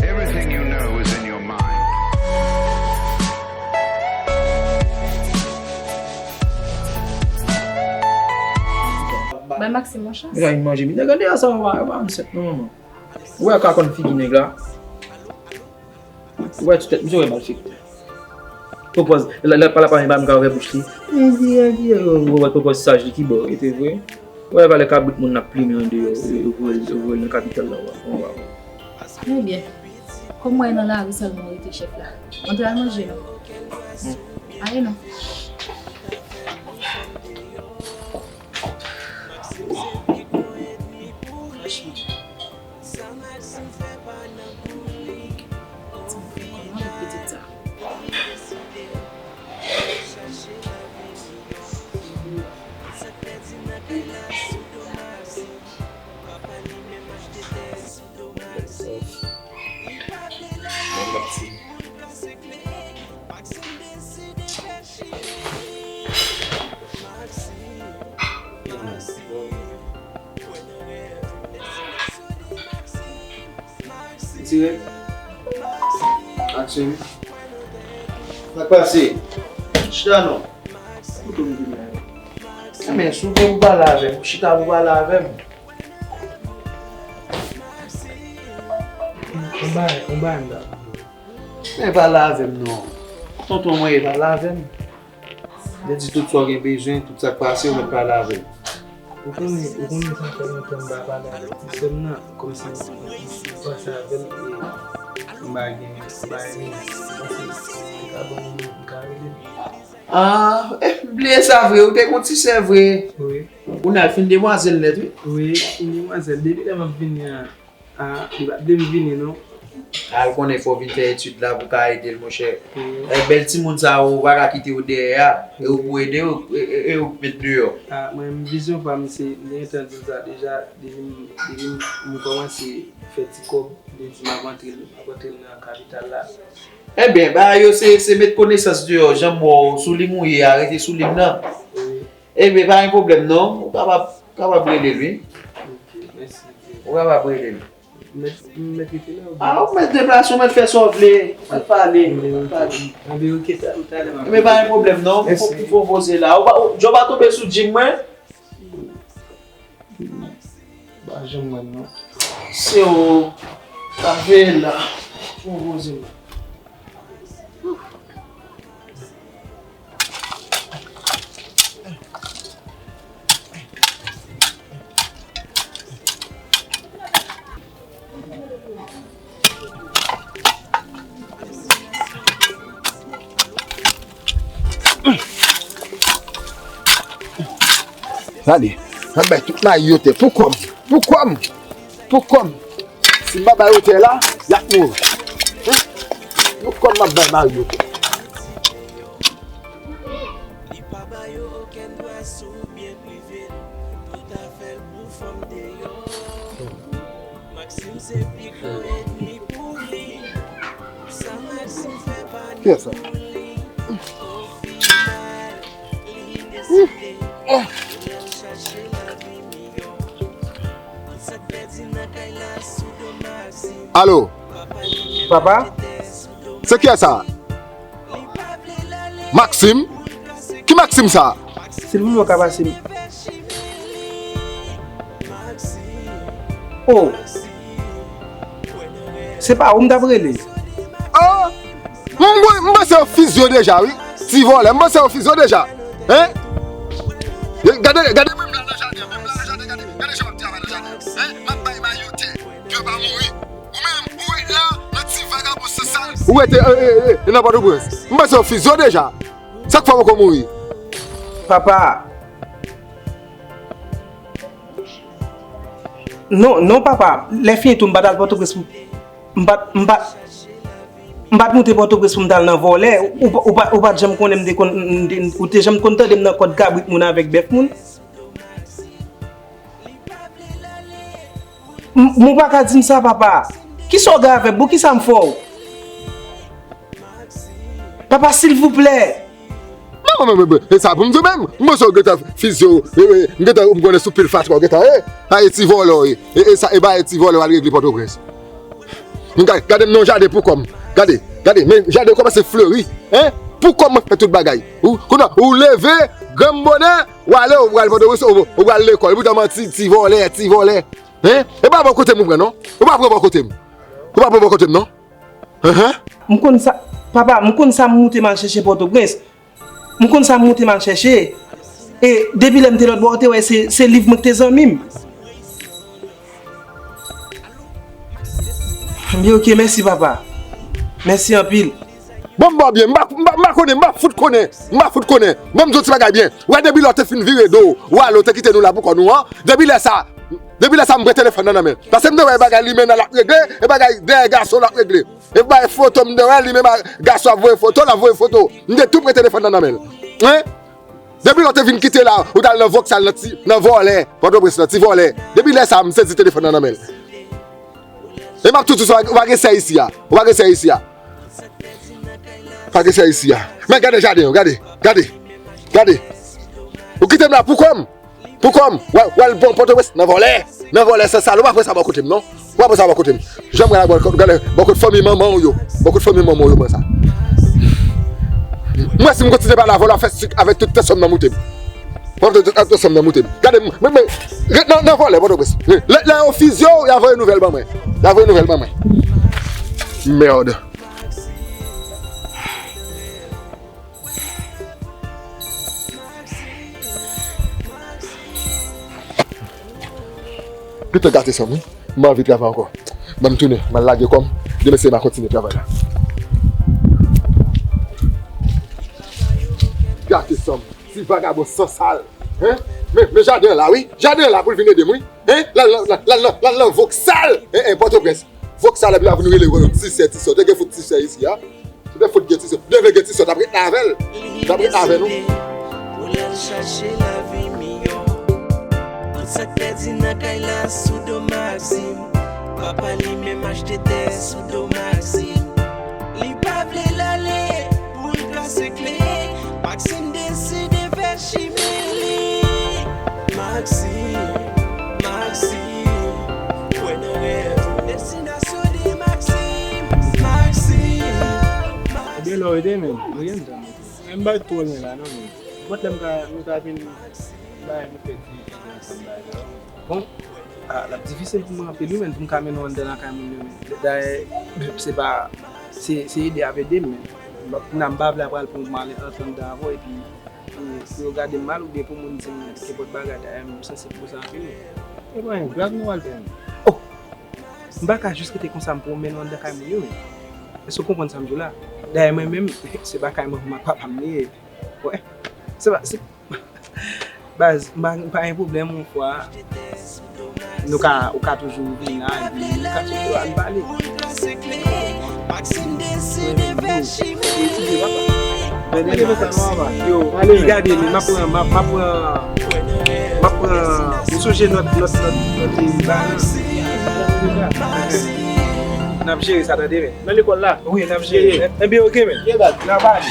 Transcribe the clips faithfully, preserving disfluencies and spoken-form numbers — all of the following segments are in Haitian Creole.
Everything you know is in your mind. Bay Maxime yon chans. Mira, manje. Mira, gade sa, yo pa ansent non, manman. Ou wè ka konn figi nèg la. Ou wè ti tèt misye, wè mal fèt. Pwopòz, lè, lè pale pa, pa m ka ouvè bouch li. Ou wè pwopòz saj li ki bò rete vre. Ou wè valè kabrit moun ap plimen andeyò, yo voye l, yo voye l nan kapital la, ou wè. Ebyen, kòm mwen nan lari sèlman rete chèf la. Antre al manje non. Ale non. Franchman. Sa m fè kòman avèk pitit sa? Tire. Aksyon. Sa k pase? Chita non. Kote w vin la? Enben, si w gen pou pale avè m, chita pou pale avè m. Yon bagay, yon bagay m ta. Men pale avè m non. Tonton mwen, pale avè m. Mwen di tout sa w gen bezwen, tout sa k pase, ou mèt pale avè l. Ou konnen, ou konnen sa fè lontan m pa pale avèk ti sè m nan, kòmsi m pase avè l, e m pa gen, m pa gen, m panse m ka ban yon, m ka rele l. Ah, eh, m bliye sa vre, ou te gon ti sè vre. Wi. Ou nan fin demwazèl nèt, wi. Wi, fin demwazèl. Depi lè m ap vini an, ah, li pa t vle m vini, non. Al konnen fò w vin fè etid la pou w ka ede l, monchè. Wi. Eh, bèl timoun sa yo, ou pa ka kite yo dèyè a. E ou pou ede yo, e, e, e ou met deyò. Ah, mwen, vizyon pa m, se, m te gentan di l sa deja, depi m, depi m, m kòmanse fè ti kòb, m te di m ap antre, m ap antre nan kapital la. Ebyen, bagay yo se, se met konesans deyò, jan m wè w sou lim ou ye a, rete sou lim nan. Wi. Ebyen, pa gen pwoblèm non, ou kapab, kapab rele l, wi. Ok, mèsi. Ou kapab rele l. M mèt, m mèt rete la, oubyen? Ah, ou mèt deplase, ou mèt fè sa w vle. Ou mèt pale, ou mèt pale. Anben, ok, talè, talè m ap. Men pa gen pwoblèm non, fò, fò poze la. Ou pa, ou, Djo pa tonbe sou Jim mwen? Pa janm wè m non. Se w k ap veye la. Fò poze la. Gade, m ap bay tout mari yo tè pou kòb, pou kòb, pou kòb. Si m pa ba yo tè la, y ap mouri. Hein? Pou kòb m ap bay mari yo tè. Li pa ba yo okenn dwa sou byen prive l, tout afè l pou fanm deyò. Maxime se pi gwo ènmi pou li. Sa Maxime fè pa ni pou li. Ofinal, li deside pou l al chache lavi miyò. Tout sa k pèdi nan kay la sou do Maxime. Alo? Papa? Se kiyès sa? Maxime? Ki Maxime sa? Se l menm nan ka pase m. Oh! Se pa ou m t ap rele. Oh! M, m, m panse yo fizye w deja, wi. Ti vòlè, m panse yo fizye w deja. Hein? Gade, gade menm la nan jaden, menm la nan jaden, gade, gade jan m ap travay nan jaden. Hein? M ap bay mari yo tè, pou yo pa mouri. Ou menm, ou ret la, nan ti vagabon sansal. Ou rete, e, e, e, e nan Pòtoprens. M panse yo fizye w deja. Sa k fè w poko mouri? Papa. Non, non, papa. Lè fini tou, m pa t al Pòtoprens pou, m pa t, m pa, m pa t moute Pòtoprens pou m t al nan vòlè. Ou, ou, ou pa t janm konnen m te konn, m te, ou te janm konn tande m nan kòd kabrit moun avèk bèf moun? M, m, ou pa ka di m sa, papa. Kisa w gen avè m? Poukisa m fè w? Papa, silvouplè. Non, non, non, e sa pou m di w menm. M panse w gentan fizye w. M gentan, m konnen sou pil fatra w gentan ye. Sa e ti vòlè w ye. E, e sa, e bagay ti vòlè w al regle Pòtoprens. Men gade, gade m nan jaden pou kò m. Gade, gade, men jaden kòmanse fleri. Hein? Pou kò m mwen fè tout bagay. Ou, kounye a, ou leve, granm bonè, w ale, ou pral Pòtoprens, ou, ou pral lekòl. Poutan m ti, ti vòlè, ti vòlè. Hein? E pa bò kote m ou pran non. Ou pa pran bò kote m. Ou pa pran bò kote m non. Hein, hein. M konn sa, papa, m konn sa m moute m al chèche Pòtoprens. M konn sa m moute m al chèche. E depi lè m te lòtbò, ou te wè se, se liv mwen ki te zanmi m. Byen, oke, mèsi, papa. Mèsi anpil. Bon, m ba w byen, m pa, m pa, m pa konnen, m pa fout konnen, m pa fout konnen. Bon, m di w ti bagay byen. Wè, depi lè w te fin vire do w, w ale, w te kite nou la pou kò nou an. Depi lè sa, depi lè sa, m pran telefòn nan nan men l. Paske m te wè e bagay limen nan l ap regle, e bagay dèyè gason l ap regle. E bay foto m te wè li menm a gason ap voye foto, l ap voye foto. M te tou pran telefòn nan nan men l. Hein? Depi lè w te vin kite la, ou t al nan Vauxhall nan ti, nan vòlè, Pòtoprens nan ti vòlè. Depi lè sa a, m sezi telefòn nan nan men l. E m ap tou di w sa, ou pa gen sè isi a. Ou pa gen sè isi a. Ou pa gen sè isi a. Men gade jaden yo, gade, gade, gade. Ou kite m la pou kò m. Pou kò m, w al, w al bon Pòtoprens nan vòlè. Nan vòlè san sal, ou pa pran sa bò kote m non. Ou pa pran sa bò kote m. Jan m pral bò kote, gade, bò kote fanmi manman w yo. Bò kote fanmi manman w yo pran sa. Mwen si m kontinye pale avè w la, w ap fè sik avèk tout tè sòm nan moute m. W ap tout tè sòm nan moute m. Gade m, men, men, ret nan, nan vòlè Pòtoprens. Lè, lè yo fizye w, y a voye nouvèl ban mwen. Y a voye nouvèl ban mwen. Merde. Gentan gate sa m wi. M pa anvi travay ankò. Ban m tounen, m al lage kò m. Demen se m a kontinye travay la. Gate sa m. Ti vagabon san sal. Hein? Men, men jaden an la wi. Jaden an la pou l vin ede m wi. Hein? L al nan, l al nan, l al nan Vauxhall. Hein, hein, Pòtoprens. Vauxhall epi l ap vin rele w ti sè, ti sè. Te gen fout ti sè isi a. Ou te fout gen ti sè. Ou te vle gen ti sè, w t ap ret la avè l. W t ap ret la avè nou. Pou l al chache lavi miyò. Tout sa k pèdi nan kay la sou do Maxime. Papa li menm achte tè sou do Maxime. Li pa vle l ale pou l kase kle. Maxime deside fè chimen li. Maxime, Maxime, kwè nan rèv ou. Destinasyon de Maxime, Maxime. Ebyen, lè w ede men, ou gen tan. Men m bay twò lwen la, non, men. Nenpòt lè m ka, nou ka vin bay, nou fè ti, ti ansanm bay la. Bon, ah, l ap difisil pou mwen anpil, wi, men pou m ka mennen w anndan lakay moun yo, men. Dayè, se pa, se, se ede ap ede m, men. Bon, nan m pa vle apral pou m ale antre anndan avè w, epi pou, pou yo gade m mal oubyen pou moun di m kenpòt bagay, dayè m sansib pou sa anpil wi. E pa anyen grav nou al fè menm. Oh! M pa ka jis rete konsa m pwomennen anndan kay moun yo menm. Èske w konprann sa m di w la? Dayè mwen menm, se pa kay manman m ak papa m li ye. Wè. Se pa, se, baz, m pa, m pa gen pwoblèm yon fwa. Nou ka, ou ka toujou vin la, epi nou ka sot la, nou pale. Yo, li gade, men m ap pran, m ap, m ap pran, m ap pran, m sonje nòt, nòt, nòt, nòt li ba la. N ap jere sa, tande, men. Nan lekòl la? Wi, n ap jere. Ebyen, oke, men. N ap pale.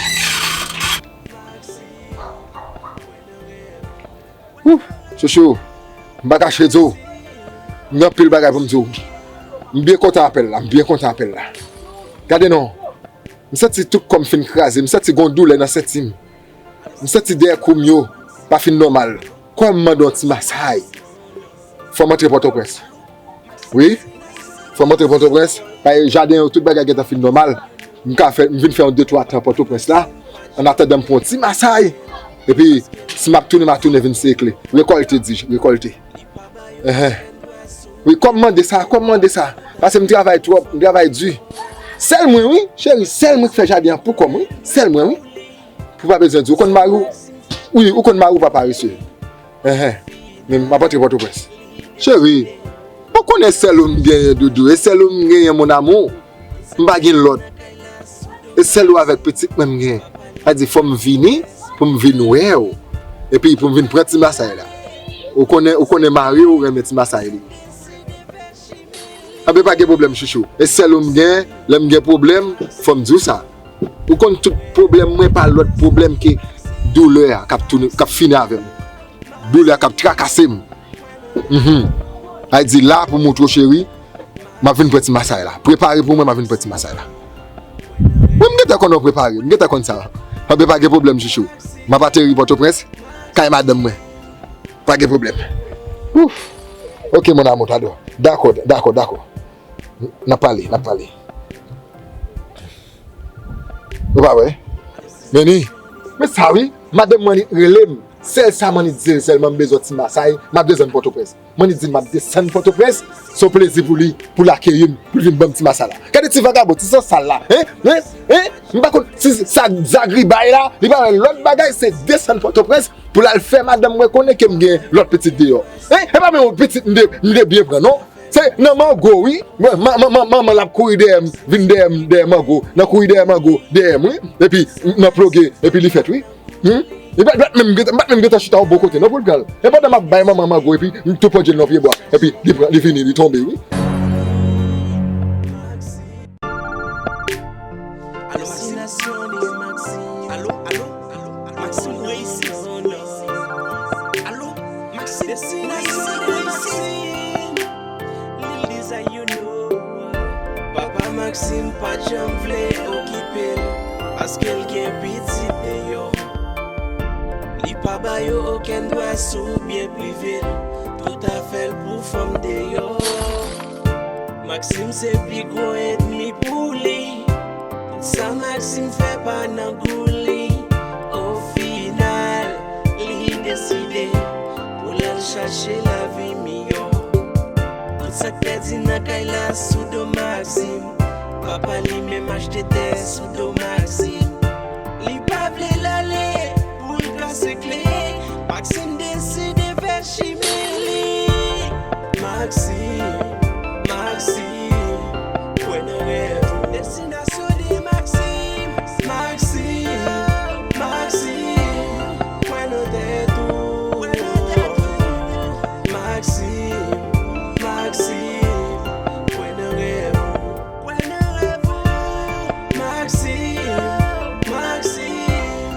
Ouf, chouchou, m pa kache di w, m gen anpil bagay pou m di w. M byen kontan apèl la, m byen kontan apèl la. Gade non, m santi tout kò m fin kraze, m santi gon doulè nan senti m. M santi dèyè kou m yo pa fin nòmal. Kò m mande yon ti masay. Fò m antre Pòtoprens. Wi. Fò m antre Pòtoprens. Paske jaden yo, tout bagay gentan fin nòmal. M ka fè, m vin fè yon de twa tan Pòtoprens la. Annatandan m pran yon ti masay. Epi, si m ap tounen, m a tounen vin seye kle. Rekòlte, di, rekòlte. Enhen. Wi, kò m mande sa, kò m mande sa. Paske m travay twòp, m travay di. Sèl mwen, wi, cheri, sèl mwen ki fè jaden an pou kò m, wi. Sèl mwen, wi. Pou pa bezwen di, ou konn mari w? Wi, ou konn mari w pa parese. Enhen. Men m ap antre Pòtoprens. Cheri, ou konnen sèl ou m genyen, doudou, e sèl ou m genyen, mon amour. M pa gen lòt. E sèl ou avèk pitit mwen m genyen. Sa di fò m vini pou m vin wè w. Epi pou m vin pran ti masay la. Ou konnen, ou konnen mari w renmen ti masay li. Anben, pa gen pwoblèm, chouchou. E sèl ou m gen, lè m gen pwoblèm, fò m di w sa. Ou konn tout pwoblèm mwen pa lòt pwoblèm ke doulè a k ap tounen, k ap fini avè m. Doulè a k ap trakase m. Mhm. Ay di la pou moutre w cheri, m ap vin pran ti masay la. Prepare pou mwen, m ap vin pran ti masay la. Wi, m gentan konnen w prepare, m gentan konn sa. Anben, pa gen pwoblèm, chouchou. M ap ateri Pòtoprens, kay madanm mwen. Pa gen pwoblèm. Ouf. Ok, mon amour, t'adore. Dakò, dakò, dakò. N ap pale, n ap pale. Ou pa wè? Men ni, men sa wi, madanm mwen li rele m. Sèl sa m annik di l sèlman m bezwen ti masay, m ap desann Pòtoprens. M annik di l m ap desann Pòtoprens, se yon plezi pou li, pou l akeyi m, pou l vin ban m ti masay la. Gade ti vagabon, ti sansal la, hein? Hein? Hein? M pa konn si sa zagribay la, li pa wè lòt bagay, se desann Pòtoprens pou l al fè madanm mwen konnen ke m gen lòt pitit deyò. Hein? E pa menm yon pitit m te, m te byen pran, non. Se nan mango, wi. Mwen, man, man, man, manman l ap kouri dèyè m, vin dèyè m, dèyè mango. Nan kouri dèyè mango, dèyè m, wi. Epi, nan ploge, epi li fèt, wi. Hmm? Li pa t menm gentan, m pa t menm gentan chita yon bò kote, non, pou l pran l. E pandan m ap bay manman mango, epi m tou pòdye l nan pye bwa. Epi, li pran, li vini, li tonbe, wi. Alo, Maxime. Alo, alo. Maxime reyisi. Alo, Maxime reyisi. Lil Deza, you know. Papa Maxime pa t janm vle okipe l, paske l gen pitit deyò. Li pa ba yo okenn dwa sou byen prive l, tout afè l pou fanm deyò. Maxime se pi gwo ènmi pou li. Tout sa Maxime fè pa nan gou li. Ofinal, li deside pou l al chache lavi miyò. Tout sa k pèdi nan kay la sou do Maxime. Papa li menm achte tè sou do Maxime. Li pa vle l ale pou l kase kle. Maxime deside fè chimen li. Maxime, Maxime, kwè nan rèv ou. Destinasyon de Maxime, Maxime, Maxime, kwè nan tèt ou. Maxime.